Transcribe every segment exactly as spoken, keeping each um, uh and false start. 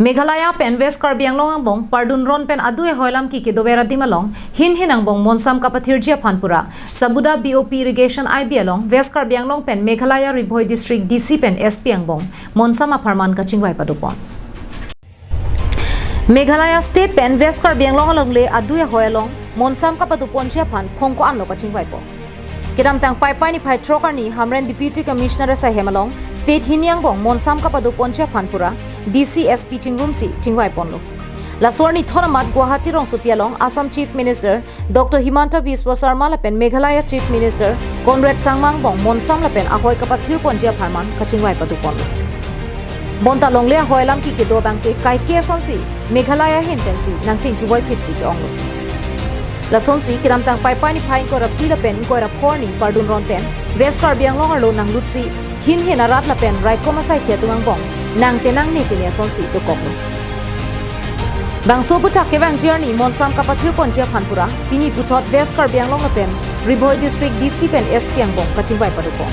Meghalaya pen West Karbi Anglong angbong pardun ron pen adu ehoi alam ki kedover adim along hin hin angbong monsam kapathirji aphan pura Sabuda B O P irrigation I B along West Karbi Anglong pen Meghalaya Ri Bhoi District D C pen S P angbong monsam apharman kachingvai padopon. Meghalaya State pen West Karbi Anglong alongle adu ehoi along monsam kapadoponji aphan phongko anlo kachingvaipo. Kedamtang Paipai niphai throk arni Hamren Deputy Commissioner asaihem along State hini angbong monsam kapadoponji aphan pura D C S P chingrumsi chingvaiponlo. Laso arni thon amat Guwahati rongsopi along Assam Chief Minister Doctor Himanta Biswa Sarma lapen Meghalaya Chief Minister Conrad Sangma angbong monsam lapen ahoi kapathirponji apharman kachingvai padoponlo. Bonta longle ahoi alam ki kedo abangke kaike asonsi Meghalaya ahin pensi nangchingthuvoiphitsi ke-onglo. Lasonsi kedamtang Paipai niphai ingkoi ra phli lapen ingkoi ra pho arni pardun ron pen West Karbi Anglong arlo nanglutsi hin hin arat lapen raikom asaikhi atum angbong nangte nangne tene asonsi dokoklo. Bangso aphuthak kevangji arni monsam kapathirponji aphan pura pini puthot West Karbi Anglong lapen Ri Bhoi District D C pen S P angbong kachingvai padopon.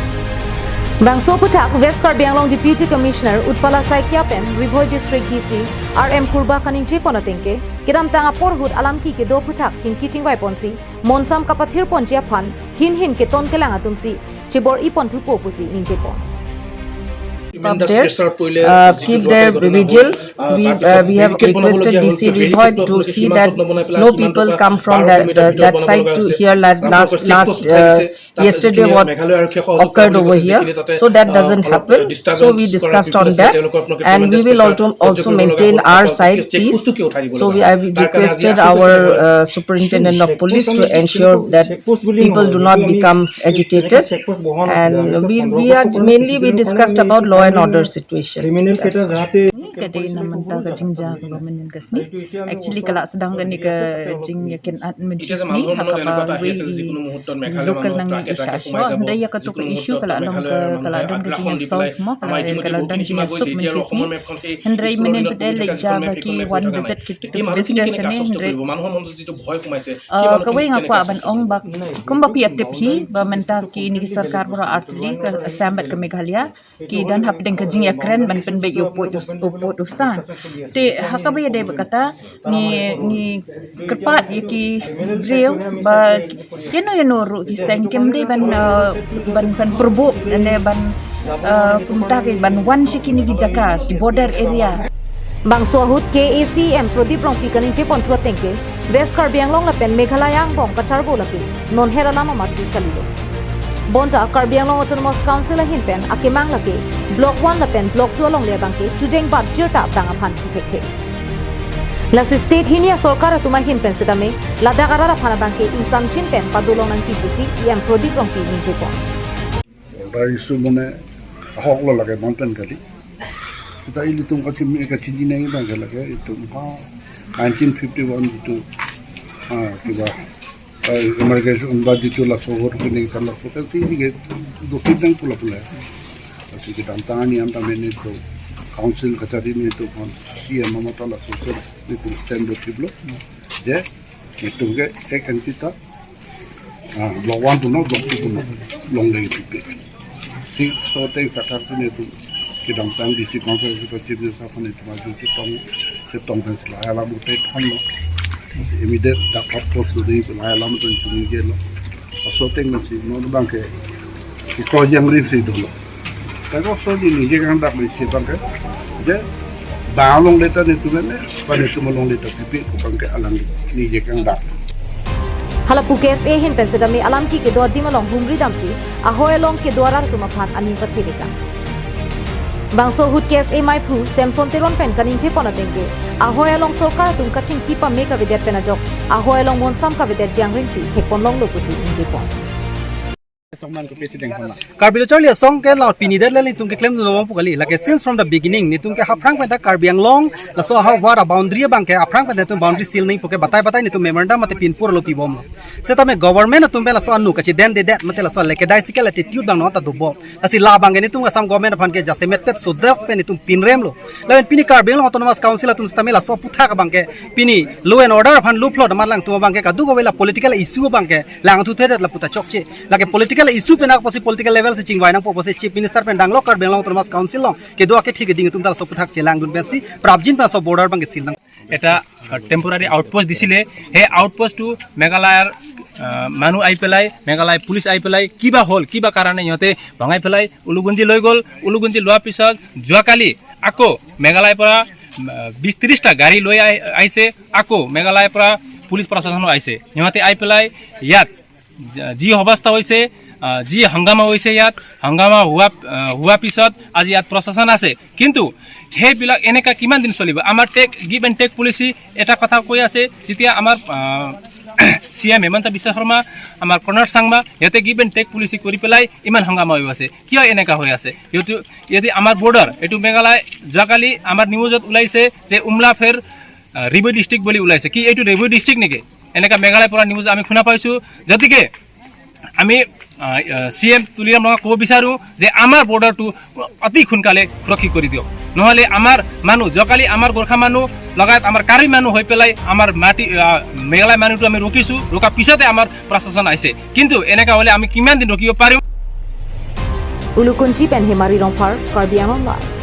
Bangso aphuthak West Karbi Anglong Deputy Commissioner Utpala Saikia pen Ri Bhoi District D C R M Purba kaningjepon atengke kedamtang apor ahut alam ki kedo aphuthak chingki chingvaiponsi monsam kapathirponji aphan hin hin keton kelang atumsi chibor-iponthupo pusi ningjepon. Up there, uh, keep their vigil. We, uh, we have requested D C Ri Bhoi to see that no people come from that, uh, that side to here la-, last, last, uh, yesterday what occurred over here. So that doesn't happen. So we discussed on that, and we will also, also maintain our side peace. So we, I requested our, uh, superintendent of police to ensure that people do not become agitated. And we, we are mainly, we discussed about law and order situation. Kade na menta kachingja ka government kasni. Actually kala sedang kani kajingyakin at menjisni hakapa we local nang ni isha asho. Hindai ya katuk issue kala along ka kala don kajingya solve mo kala kala don kajingya sub menjisni. Hindai menen pedel le ja baki one visit kit visitor sene hindai. Uh, kawai ngakwa ban ong bak kumba pi atip hi ba menta ki ni sorkar pura artli ka Assam bad ka Meghalaya ki dan hapdeng kajingya kren ban penbek yo pot us-, yo pot usan. Te hakaba ya dei ba kata ni, ni kerpat ya ki briew ba yano yano ru ki seng kemde ban, uh, ban, ban perbuk ane ban, uh, kumta ke ban wan si kini ki jaka ki border area. Bangso ahut K A A C M Pradip Rongpi kaningjeponthu atengke West Karbi Anglong lapen Meghalaya angbong kacharbo lake non hel alam amatsi kalilo. Bonta Karbi Anglong Autonomous Council ahin pen akemang lake Block one lapen Block two alongle abangke chujeng bat jirta abang aphan thekthe. Lasi state hini asorkar atum ahin pen setame ladak arat aphan abangke ingsamjin pen padolong nangji pusi E M Pradip Rongpi ningjepon. Border issue mane ahok lo lake bang pen kali. Seta ilitum kachim, kachini nang bang ke lake itum ha nineteen fifty-one jitu, ha, kiba, eh, immigration ba jitu laso hor kuning kan laso kan si ini ke dopit nang pula pula. Lasi kedamtang arni an tame netum council kachari netum kon si ama mata laso kan netum stand do tiblo. Je netum ke ek entita Ah, Block one pu no, Block two pu no, longle pipe. Si so te kathar si netum kedamtang D C Council si Chief Minister aphan netum aju chetong, chetong pen si lahai alam utai thanlo. Immediate dak hap post dei lahai alam utai chungjelo. So te na si no bangke, si ko jangri si dolo. Laso aso di nije kangdak le si bangke. Je, ba longle ta netum ne, ba netum longle ta pipe ko bangke alang nije kangdak. Hala pu K S A ahin pen setame alam ki kedo adim along humri damsi, ahoi along kedo arat atum aphan aning pathedekang. Bangso ahut K S A maiphu Samson Teron pen kaningjepon atengke, ahoi along sorkar atum kachingki pame kavedet pen ajok, ahoi along monsam kavedet jangring si thekponlonglo pusi ningjepon. Karbi Lo Charli Asong ke la pini det le netum keklem dun pu kali. Lake since from the beginning netum ke haphrang pen ta Karbi Anglong laso ahavar aboundary abangke haphrang pen netum boundary seal nangji puke batai batai netum memorandum mate pinpur lo pibomlo. Setame government atum pen laso anu kachidendedet mate laso lackadaisical attitude abang non ta dobom. Lasi labangke netum Assam government aphan ke jasemet pet sodak pen netum pinremlo. Lapen pini Karbi Anglong Autonomous Council atum setame laso aphuthak abangke pini law and order aphan luplo damar alangtum abangke kadokave la political issue abangke langthuthedet lapu ta chokche. Lake political Issue pen apotsi political level si chingvai nangpo apotsi Chief Minister pen danglo Karbi Anglong Autonomous Council along kedo akethe keding atum ta laso aphuthak chelangdun pensi prapjin pen laso border abang ke seal nang. এটা temporary outpost দিছিলে। সেই আউটপোষ্টটো মেঘালয়ৰ আহ, মানুহ আহি পেলাই, মেঘালয় পুলিচ আহি পেলাই কিবা হ'ল, কিবা কাৰণে সিহঁতে ভঙাই পেলাই উলুগুঞ্জি লৈ গ'ল। উলুগুঞ্জি লোৱাৰ পিছত যোৱাকালি আকৌ মেঘালয়ৰ পৰা আহ, বিশ ত্ৰিশটা গাড়ী লৈ আহি- আহিছে। আকৌ মেঘালয়ৰ পৰা পুলিচ প্ৰশাসনো আহিছে। সিহঁতে আহি পেলাই ইয়াত য- যি অৱস্থা হৈছে, আহ, যি হাংগামা হৈছে ইয়াত, হাংগামা হোৱা আহ, হোৱা পিছত আজি ইয়াত প্ৰশাসন আছে। কিন্তু সেইবিলাক এনেকা কিমান দিন চলিব? আমাৰ take give and take policy এটা কথা কৈ আছে, যেতিয়া আমাৰ চি এম হিমন্ত বিশ্ব শৰ্মা, আমাৰ কনৰাড চাংমা, সিহঁতে গিভ এণ্ড টেক পলিচি কৰি পেলাই ইমান হাংগামা হৈ আছে। কিয় এনেকা হৈ আছে? সিহঁতে যদি আমাৰ বৰ্ডাৰ এইটো মেঘালয়, যোৱাকালি আমাৰ নিউজত ওলাইছে যে উমলাফেৰ ৰিভি ডিষ্ট্ৰিক্ট বুলি ওলাইছে। কি এইটো ৰিভি ডিষ্ট্ৰিক্ট নেকি? এনেকা মেঘালয়ৰ পৰা নিউজ আমি শুনা পাইছোঁ। গতিকে আমি চি এম তুলিৰাম ৰঙাক ক'ব বিচাৰোঁ যে আমাৰ বৰ্ডাৰটো অতি সোনকালে সুৰক্ষিত কৰি দিয়ক, নহ'লে আমাৰ মানুহ, যোৱাকালি আমাৰ গোৰ্খা মানুহ লগায়ত আমাৰ কাৰ্বি মানুহ হৈ পেলাই আমাৰ মাটি, আহ, মেঘালয় মানুহটো আমি ৰখিছোঁ, ৰখাৰ পিছতে আমাৰ প্ৰশাসন আহিছে। কিন্তু এনেকা হ'লে আমি কিমান দিন ৰখিব পাৰিম? Ulukunchi pen Hemari Rongphar, Karbi Anglong Live.